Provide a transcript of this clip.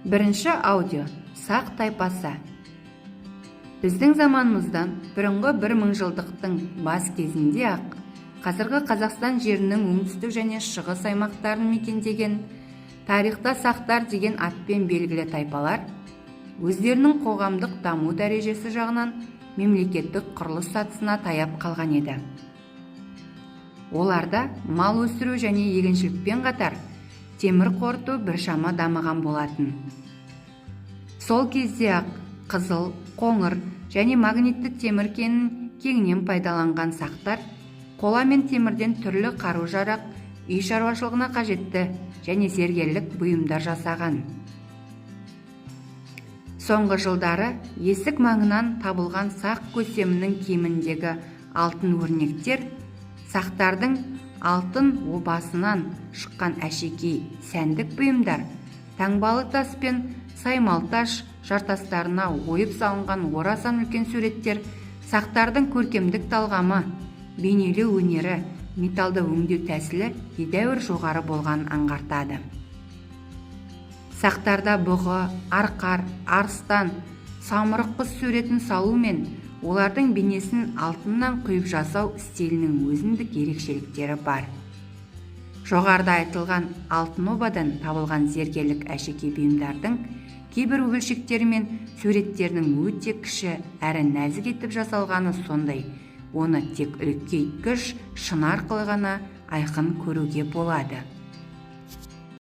Бірінші аудио: Сақ тайпасы. Біздің заманымыздан бұрынғы бір мыңжылдықтың бас кезінде ақ қазіргі Қазақстан жерінің оңтүстік және шығыс аймақтарын мекендеген, тарихта сақтар деген атпен белгілі тайпалар өздерінің қоғамдық даму дәрежесі жағынан мемлекеттік құрылыс сатысына таяп қалған еді. Оларда мал өсіру және егіншілікпен қатар темір қорыту біршама дамыған болатын. Сол кезде ақ қызыл, қоңыр және магнитті темір кенін кеңінен пайдаланған сақтар қола мен темірден түрлі қару-жарақ, үй шаруашылығына қажетті және зергерлік бұйымдар жасаған. Соңғы жылдары Есік маңынан табылған сақ көсемінің киіміндегі алтын өрнектер, сақтардың алтын обасынан шыққан әшекей, сәндік бұйымдар, таңбалы тас пен саймалташ жартастарына ойып салынған орасан үлкен суреттер сақтардың көркемдік талғамы, бейнелеу өнері, металды өңдеу тәсілі едәуір жоғары болғанын аңғартады. Сақтарда бұғы, арқар, арыстан, самұрық құс суретін салу мен олардың бейнесін алтыннан құйып жасау стилінің өзіндік ерекшеліктері бар. Жоғарыда айтылған алтын обадан табылған зергерлік әшекей бұйымдардың кейбір бөлшектері мен суреттерінің өте кіші әрі нәзік етіп жасалғаны сондай, оны тек үлкейткіш шыны арқылы ғана айқын көруге болады.